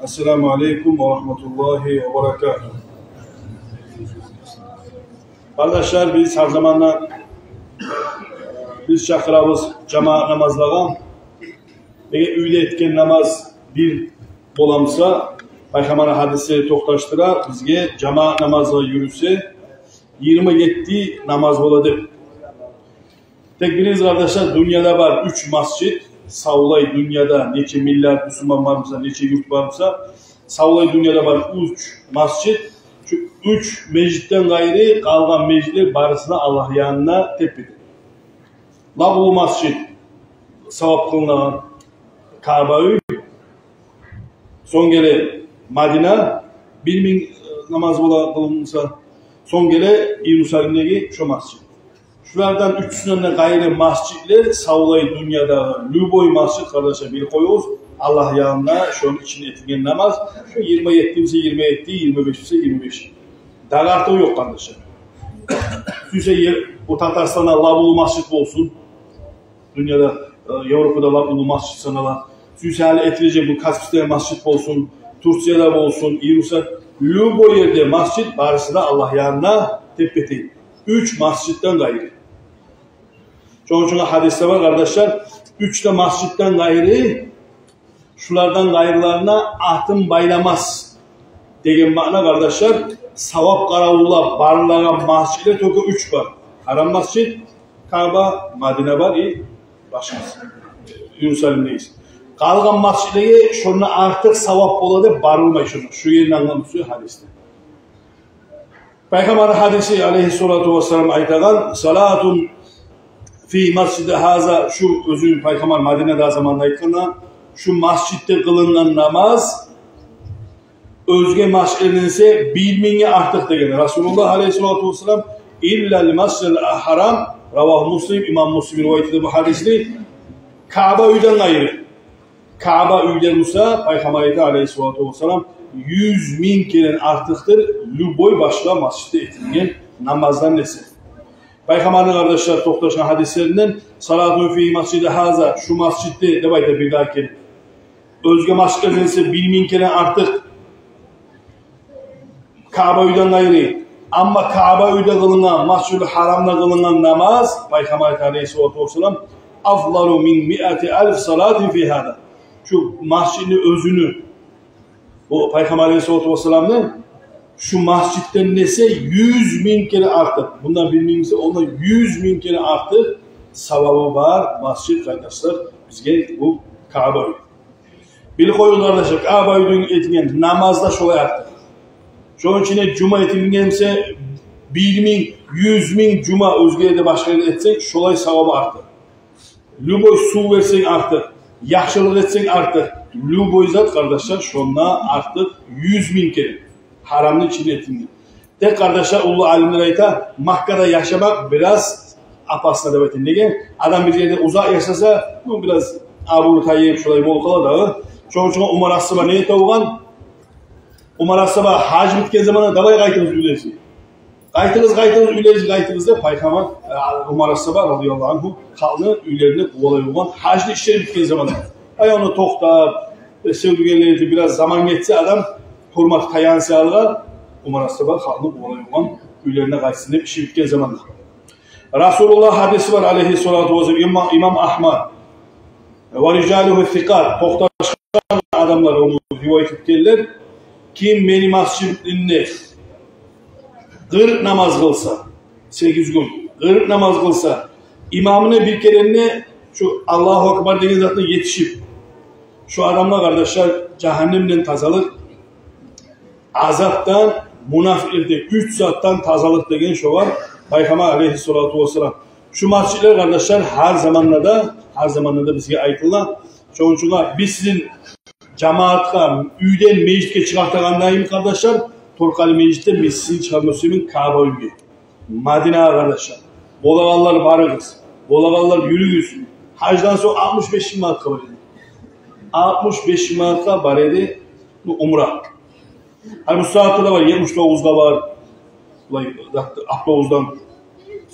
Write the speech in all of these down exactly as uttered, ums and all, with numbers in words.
Ассаламу алейкум ва рагьматуллагьи ва баракатугь. Къардашлар, биз гьар заманда биз чакъырабыз жамаат намазлагъа. Неге, уьйде этген намаз бир боламса, Пайхаммарны гьадислери токъташдыра бизге, жамаат намазгъа юрюсе, йигирма етти намаз бола деп. Тек билигиз, къардашлар, дюньяда бар уьч масжид, савлай дюньяда нече миллиард мусулман бармыса, нече юрт бармыса, савлай дюньяда бар уьч масжид, шу уьч межитден къайры къалгъан межитлер барысы да Аллагь янына теппеде. Лап уллу масжид, савап къылынагъан Каъба уьй, сонг геле Мадина, бир минг, э, намаз бола къылынса, сонг геле Иерусалимдеги шо масжид. Шулардан уьчюсюнден де къайры масжидлер, савлай дюньядагъы любой масжид, къардашлар, билип къоюгъуз, Аллагь янына шону ичинде этилген намаз, шо йигирма етти буса йигирма етти, йигирма беш буса йигирма беш. Дагъы артыгъы ёкъ, къардашлар. Сюйсе ер, бу Татарстанда лап уллу масжид болсун, дюньяда, э, Европада лап уллу масжид санала. Сюйсе гьали этилежек бу Каспийскте масжид болсун, Турцияда болсун, Иерусалим, любой ерде масжид, барысы да Аллагь янына теппе-тенг. Уьч масжидден къайры. Шону учун гьадисде бар, къардашлар, уьч де масжидден къайры, шулардан къайрыларына атын байламас деген маъна, къардашлар, савап къаравуллап барылагъан масжидлер только уьч бар. Гьарам масжид, Каъба, Мадина бар, и башгъасы, Иерусалимдегиси. Къалгъан масжидлеге шондан артыкъ савап бола деп барылмай шонда. Шу ерни англама сюе гьадисде. Пайхаммарны гьадиси, алейгьиссалату вассалам, айтагъан: «Салатун фи масжиди гьаза», шу оьзю Пайхаммар Мадинада заманда айтгъанда, шу масжидде къылынгъан намаз оьзге масжидлерден эсе бир мингге артыкъ деген Расулуллагь, алейгьиссалату вассалам, «Иллал масжидал гьарам», равагьу Муслим, имам Муслим ривайат этди бу гьадисни, Каъба уьйден къайры. Каъба уьйден буса, Пайхаммар айта, алейгьиссалату вассалам, юз минг керен артыкъдыр любой башгъа масжидде этилген намаздан эсе. Пайхаммарны, къардашлар, токъташгъан гьадислеринден: «Салатун фи масжиди гьаза», шу масжидде деп айта бир дагъы керен. Оьзге масжидлерден эсе бир минг керен артыкъ Каъба уьйден къайры. Амма Каъба уьйде къылынгъан, Масжидул Гьарамда къылынгъан намаз, Пайхаммар айта, алейгьиссалату вассалам: «Афдалу мин миати алф салатин фи гьаза». Шу масжидни оьзюню, бу Пайхаммар алейгьиссалату вассаламны, шу масжидден эсе юз минг кере артыкъ. Мундан бир минг эсе, ондан юз минг кере артыкъ савабы бар масжид, къардашлар, бизге бу Каъба уьй. Билип къоюгъуз, къардашлар, Каъба уьйден этилген намаз да шолай артыкъ. Шону ичинде жума этилген эсе, бир минг, юз минг жума оьзге ерде, башгъа ерде этсенг, шолай савабы артыкъ. Любой сув берсенг артыкъ, яхшылыкъ этсенг артыкъ, любой зат, къардашлар, шондан артыкъ юз минг кере. Гьарамны ичинде этилген. Тек, къардашлар, уллу алимлер айта, Маккада яшамакъ бираз опасно деп айта. Неге? Адам бир ерде узакъ яшаса, ну, бираз абуру тайып, шолай болуп къала дагъы. Шону учун Умар асгьаба не эте болгъан? Умар асгьаба гьаж битген заманда: «Давай, къайтыгъыз уьйлеригизге. Къайтыгъыз, къайтыгъыз уьйлеригизге, къайтыгъыз», — деп, Пайхаммар, э, Умар асгьаба, радияллагьу ангьу, халкъны уьйлерине къувалай болгъан, гьажны ишлери битген заманда. Ай, ону токътап, э, севдюгенлер этип, бираз заман гетсе, адам гьюрмат тайгъан саялы, Умар асгьаба халкъны къувалай болгъан, уьйлерине къайтсын деп, иши битген заманда. Расулуллагь гьадиси бар, алейгьиссалату вассалам, имам, имам Агьмад ва рижалугьу сикъат, токъташгъан адамлар ону ривайат этгенлер: «Ким мени масжидимде къыркъ намаз къылса, сегиз гюн къыркъ намаз къылса, имамына бир керен де шу Аллагьу акбар деген затына етишип, шу адамгъа, къардашлар, жагьаннемден тазалыкъ, азапдан, мунафикъликден, уьч затдан тазалыкъ», — деген шогъар Пайхаммар алейгьиссалату вассалам. Шу масжидлер, къардашлар, гьар заманда да, гьар заманда да бизге айтыла. Шону учун биз сизин жамаатгъа, уьйден межитге чыгъартагъандаймы, къардашлар, Торкъали межитден биз сизин чыгъарма сюемен Каъба уьйге, Мадинагъа, къардашлар. Болагъанлар барыгъыз, болагъанлар юрюгюз. Гьаждан сонг алтмыш беш минг манатгъа бар эди. Алтмыш беш минг манатгъа бар эди бу умра. Гьали бу сагьатда да бар, етмиш тогъузгъа бар. Булай затда, автобусдан.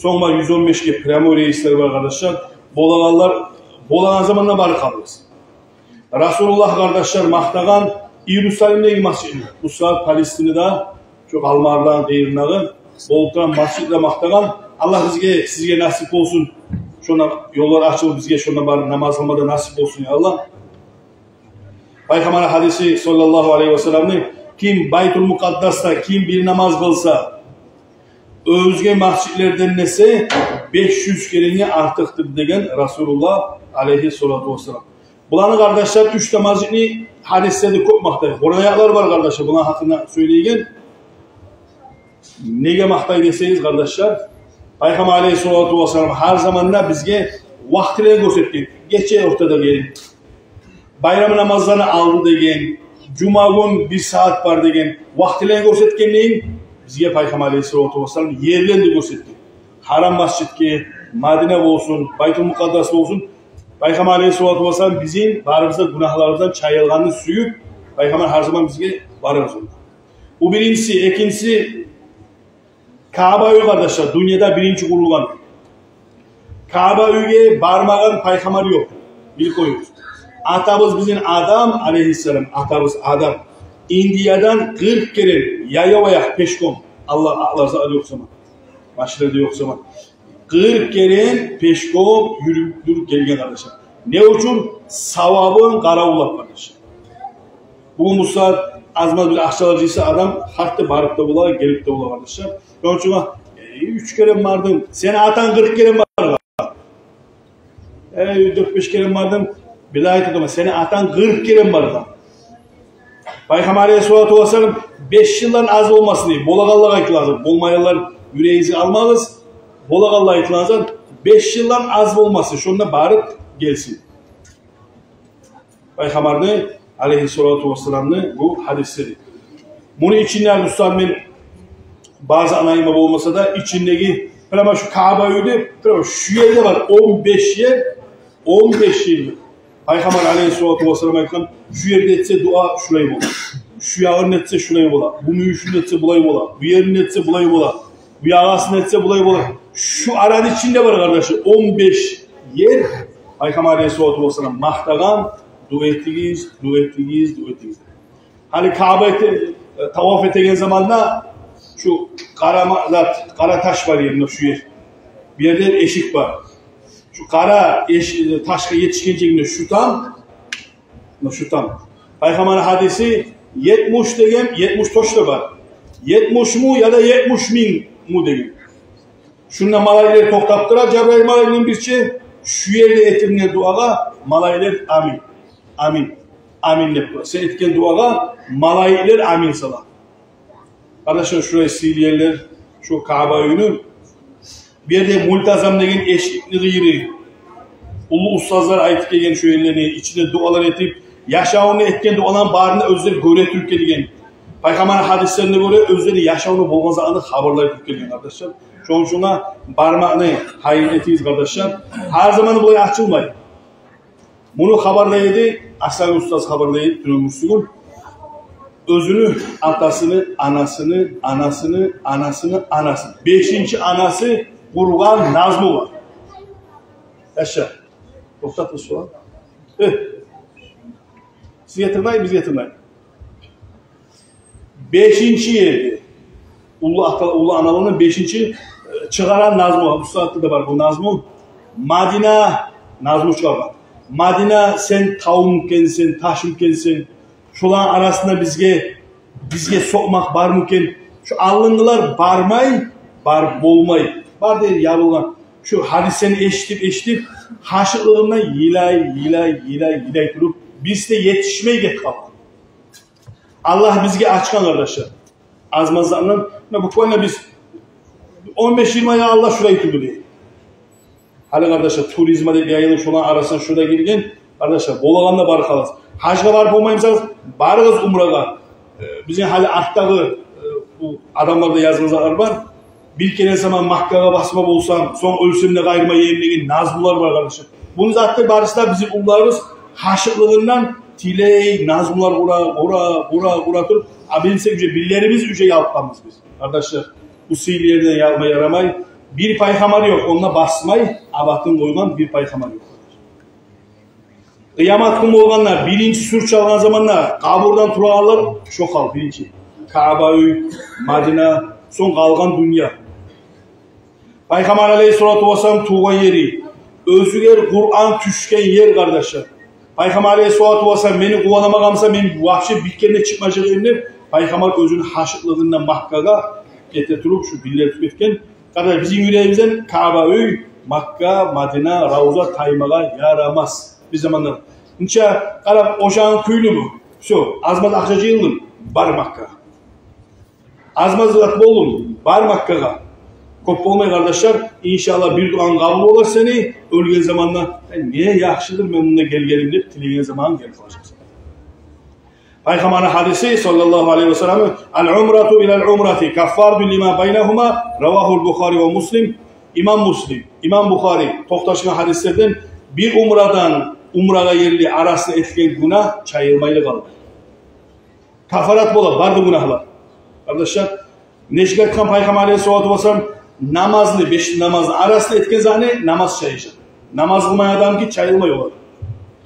Сонг бар юз он бешге прямой рейслер бар, къардашлар. Болагъанлар, болагъан заманда барып къалыгъыз. Расулуллагь, къардашлар, макътагъан Иерусалимдеги масжидни, бу сагьат Палестинада, шо къалмагъалланы къырыйындагъы болуп турагъан масжидни макътагъан. Аллагь бизге, сизге насип болсун. Шонда ёллар ачылып, бизге шонда барып намаз къылма да насип болсун, я Аллагь. Пайхаммарны гьадиси, саллаллагьу алайгьи ва салламны: «Ким Байтул Мукъаддасда, ким бир намаз къылса, оьзге масжидлерден эсе беш юз керенге артыкъдыр», — деген Расулуллагь алайгьиссалату вассалам. Буланы, къардашлар, уьч де масжидни гьадислерде кёп макътай. Къуран аятлар бар, къардашлар, буланы гьакъында сёйлейген. Неге макътай десегиз, къардашлар, Пайхаммар алайгьиссалату вассалам гьар заманда бизге вакътилерин гёрсетген. Гече ортада деген, байрам намазланы алды деген, жума гюн бир сагьат бар деген вакътилерин гёрсетгенден, бизге Пайхаммар алайгьиссалату вассалам ерлерин де гёрсетген. Гьарам масжидге, Мадина болсун, Байтул Мукъаддас болсун, Пайхаммар алайгьиссалату вассалам бизин барыбызны гюнагьларыбыздан чайылгъанны сююп, Пайхаммар гьар заман бизге барыгъыз онда. Бу биринчиси. Экинчиси, Каъба уьй, къардашлар, дюньяда биринчи къурулгъан. Каъба уьйге бармагъан пайхаммар ёкъ. Билип къоюгъуз. Атабыз бизин Адам алайгьиссалам, атабыз Адам Индиядан къыркъ керен яяв аякъ, пешком, Аллагь акъларса алып ёкъ заман, машинада ёкъ заман, къыркъ керен пешком юрюп, юрюп гелген, къардашлар. Не учун? Савабын къаравуллап, къардашлар. Бугюн бу сагьат аз-маз бир акъчалар жыйса адам, гьатта барып да бола, гелип де бола, къардашлар. Шону учун, э, уьч керен бардым, сени атанг къыркъ керен баргъан. Э, дёрт-беш керен бардым, билай айтаман, сени атанг къыркъ керен баргъан. Пайхаммар алайгьиссалату вассалам беш йылдан аз болмасын дей. Болагъанлагъа айтылажакъ, болмайгъанлар юрегигизге алмагъыз. Болагъанлагъа айтылажакъ, беш йылдан аз болмасын, шонда барып гелсин. Пайхаммарны алайгьиссалату вассаламны бу гьадислери. Муну ичинде, дустар, мен базы анайма болмаса да, ичиндеги прямо шу Каъба уьйде, прямо шу ерде бар он беш ер, он беш ер. Пайхаммар алайгьиссалату вассалам айтгъан: «Шу ерде этсе дуа, шулай бола. Шу ягъын этсе, шулай бола. Бу мюйюшюн этсе, булай бола. Бу ерин этсе, булай бола. Бу ягъасын этсе, булай бола». Шу араны ичинде бар, къардашлар, он беш ер. Пайхаммар алайгьиссалату вассалам макътагъан: «Дуа этигиз, дуа этигиз, дуа этигиз». Гьали Каъба эте-, э, таваф этеген заманда шу къара ма-, зат, къара таш бар еринде, шу ер. Бу ерде эшик бар. Шу къара эш-, э, ташгъа етишгенче шу там, муна шу там. Пайхаммарны гьадиси, етмиш деген, етмиш точно бар. Етмишми яда етмиш мингми деген. Шунда малайиклер токътап тура, Жабрайыл малайик булан бирче. Шу ерде этилген дуагъа малайиклер амин, амин, амин деп тура. Сен этген дуагъа малайиклер амин сала. Къардашлар, шулай сыйлы ерлер шу Каъба уьйню. Бу ерде Мултазам деген эшикни къыры. Уллу устазлар айтып гелген шу ерлени ичинде дуалар этип, яшавунда этген дуаланы барын да оьзлер гёре туруп гелген. Пайхаммарны гьадислерине гёре, оьзлени яшавунда болгъан затны хабарлай туруп гелген, къардашлар. Шону учун бармакъны гьайын этигиз, къардашлар. Гьар заман булай ачылмай. Муну хабарлай эди, Аслан устаз хабарлай эди, тюнегюн-бирисигюн. Оьзюню атасыны, анасыны, анасыны, анасыны, анасыны, бешинчи анасы къургъан назму бар. Яшар. Токътатыгъыз шолай. Э. Сиз гетирмей, биз гетирмей. Бешинчи ерде. Уллу ата, уллу аналаны бешинчи, э, чыгъаргъан назму, бу сагьатда да бар бу назму. Мадина назму чыгъаргъан. Мадина, сен тавму экенсен, ташмы экенсен? Шоланы арасында бизге, бизге сокъмакъ бармы экен? Шу алдынгъылар бармай, барып болмай. Бар дей, ябылгъан. Шу гьадислени эшитип, эшитип, гьашыкълыгъындан йылай, йылай, йылай, йылай туруп, бириси де етишмей гетип къалгъан. Аллагь бизге ачгъан, къардашлар. Аз-маз затдан, муна буквально биз он беш-йигирма йыл алда шулай тюгюл эди. Гьали, къардашлар, туризм деп яйылып, шоланы арасына шу да гирген. Къардашлар, болагъанда барып къалыгъыз. Гьажгъа барып болмаймысыз, барыгъыз умрагъа. Э, бизин гьали артдагъы, э, бу адамларда язгъан затлар бар. Бир керен сама Маккагъа басма болсам, сонг оьлсем де къайрылмай ерим деген назмулар бар, къардашлар. Буну заты барысы да бизин уллуларыбыз гьашыкълыгъындан тилей, назмулар къура, къура, къура, къура туруп, а билсе уже, биллерибиз уже ялкъгъанбыз биз. Къардашлар, бу сыйлы ерден ялкъма ярамай. Бир пайхаммар ёкъ, онда басмай абатын къойгъан бир пайхаммар ёкъ. Къыямат гюн болгъанда, биринчи сур чалгъан заманда къабурдан турагъанлар шо халкъ биринчи. Каъба уьй, Мадина, сонг къалгъан дюнья. Пайхаммар алейгьиссалату вассалам тувгъан ери, оьзюгер Къуран тюшген ер, къардашлар. Пайхаммар алейгьиссалату вассалам мени къуванамагъан буса, мен вообще бир керен де чыкъмажакъ эдим деп, пайхаммар оьзюню гьашыкълыгъындан Маккагъа гете туруп, шу биллетип гетген. Къардашлар, бизин юрегибизден Каъба уьй, Макка, Мадина, Равза таймагъа ярамас. Бир заманда нече къарап, ошагъынг кюйдюмю? Всё, аз-маз акъча жыйылдынг, бар Маккагъа. Аз-маз зат болдунг, бар Маккагъа. Кёп болмай, къардашлар, иншааллагь, бир дуанг къабул болар сени, оьлген заманда: «Э, не яхшыдыр мен мунда гелгеним», — деп тилеген заманынг гелип къалажакъ. Пайхаммарны гьадиси, саллаллагьу алайгьи ва саллам: «Ал-умрату илал-умрати каффаратун лима байнагьума», равагьул Бухари ва Муслим. Имам Муслим, имам Бухари токъташгъан гьадислерден: бир умрадан умрагъа ерли арасында этген гюнагь чайылмайлы къалды. Каффарат бола бары да гюнагьлар. Къардашлар, нечик айтгъан Пайхаммар алейгьиссалату вассалам, намазны, беш намазны арасында этген затны намаз чаяжакъ. Намаз къылмай адам ки, чайылмай олар.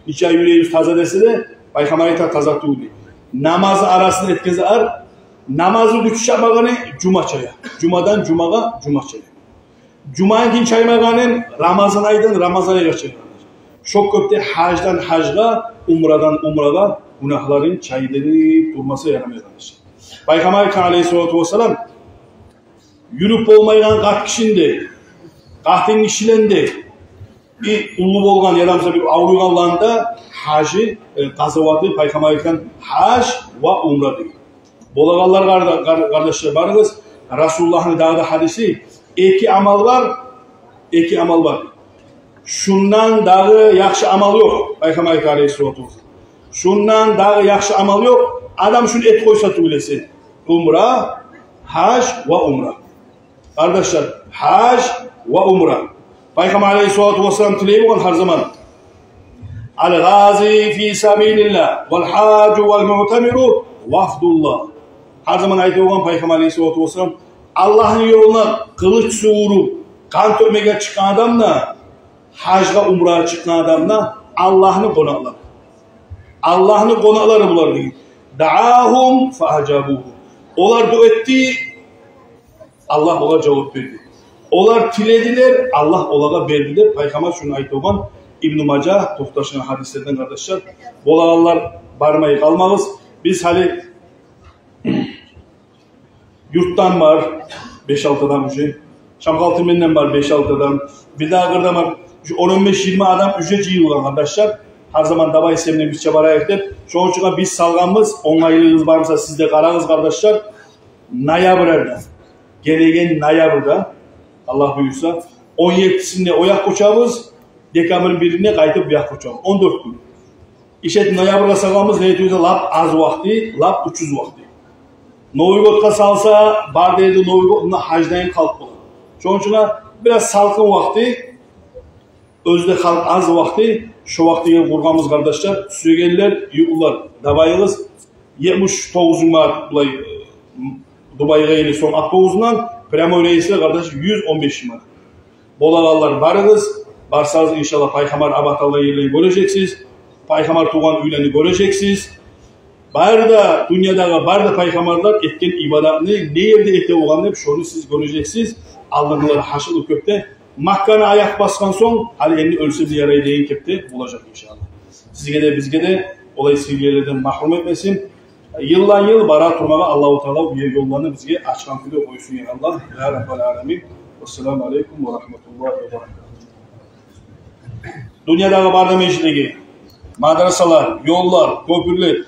Нече юрегибиз таза десе де, Пайхаммар айта, таза тюгюл. Намазны арасында этген затлар, намазны гюч чапмагъаны жума чая. Жумадан жумагъа, жума чая. Жумагюн чаймагъанын Рамазан айдан Рамазан айгъа чейин. Шо кюйде гьаждан гьажгъа, умрадан умрагъа гюнагьларын чайдырып турмаса ярамай, къардашлар. Пайхаммар айта алейгьиссалату вассалам, юрюп болмайгъан къарт гишини де, къатын гишилени де, бир уллу болгъан яда буса бир авруйгъанланы да гьажы, э, къазаваты, Пайхаммар айтгъан, гьаж ва умра деген. Болагъанлар, къар-, къар-, къардашлар, барыгъыз, Расулуллагьны дагъы да гьадиси: эки амал бар, эки амал бар. Шундан дагъы яхшы амал ёкъ, Пайхаммар айта алейгьиссалату вассалам. Шундан дагъы яхшы амал ёкъ. Адам шуну этип къойса тюгюл эсе. Умра, гьаж ва умра. Къардашлар, гьаж ва умра. Пайхаммар алейгьиссалату вассалам тилей болгъан гьар заман: «Ал-гъази фи сабилиллагь, вал-гьажу вал-муътамиру вафдуллагь». Гьар заман айта болгъан Пайхаммар алейгьиссалату вассалам: Аллагьны ёлуна къылыч сувуруп, къан тёкмеге чыкъгъан адам да, гьажгъа, умрагъа чыкъгъан адам да Аллагьны къонакълары. Аллагьны къонакълары булар деген. «Даагьум фаажабугьу». Олар дуа этди, Аллагь олагъа жавап берди. Олар тиледилер, Аллагь олагъа берди деп Пайхаммар шуну айтып болгъан. Ибну Мажа токъташгъан гьадислерден, къардашлар. Болагъанлар, бармай къалмагъыз. Биз гьали юртдан бар беш-алты адам уже. Шамхалтын менден бар беш-алты адам. Бир дагъы къырдан бар. Уже он, он беш, йигирма адам уже жыйылгъан, къардашлар. Гьар заман давай сен де бирче барайыкъ деп. Шону учун биз салгъанбыз, онгайлыгъыгъыз бар буса, сиз де къарагъыз, къардашлар. Ноябрь айда, гелеген ноябрда, Аллагь буюрса, он еттисинде о якъгъа учабыз, декабрь биринде къайтып бу якъгъа учабыз. Он дёрт гюн. Ишетип, ноябргъа салгъанбыз, не этебиз, лап аз вакъти, лап учуз вакъти. Новый годгъа салса, бар дери Новый год мунда гьаждан къалып къалар. Шону учун бираз салкъын вакъти, оьзю де халкъ аз вакъти, шо вакътиге къургъанбыз, къардашлар. Сюегенлер, ювукълар, давайыгъыз, етмиш тогъуз минг манат булай, э, Дубайгъа или сонг автобусундан, прямой рейслер, къардаш, юз он беш минг манат. Болагъанлар, барыгъыз, барсагъыз, иншаллагь, Пайхаммар абат алгъан ерлерин гёрежексиз, Пайхаммар тувгъан уьйлени гёрежексиз. Бары да, дюньядагъы бары да пайхаммарлар этген ибадатны не ерде эте болгъан деп, шону сиз гёрежексиз. Алдынгылар гьашырлы кюйде. Макканы аякъ басгъан сонг, гьали энни оьлсем де ярай деген кепде болажакъ, иншаллагь. Сизге де, бизге де олай сыйлы ерлерден магьрюм этмесин. Йылдан-йыл бара турмагъа Аллагьу Таала бу ёлланы бизге ачгъан кюйде къойсун, я Аллагь, я Раббал аламин. Вассаламу алейкум ва рагьматуллагьи ва баракатугь. Дюньядагъы бары да межитлеге, мадрасалар, ёллар, кёпюрлер,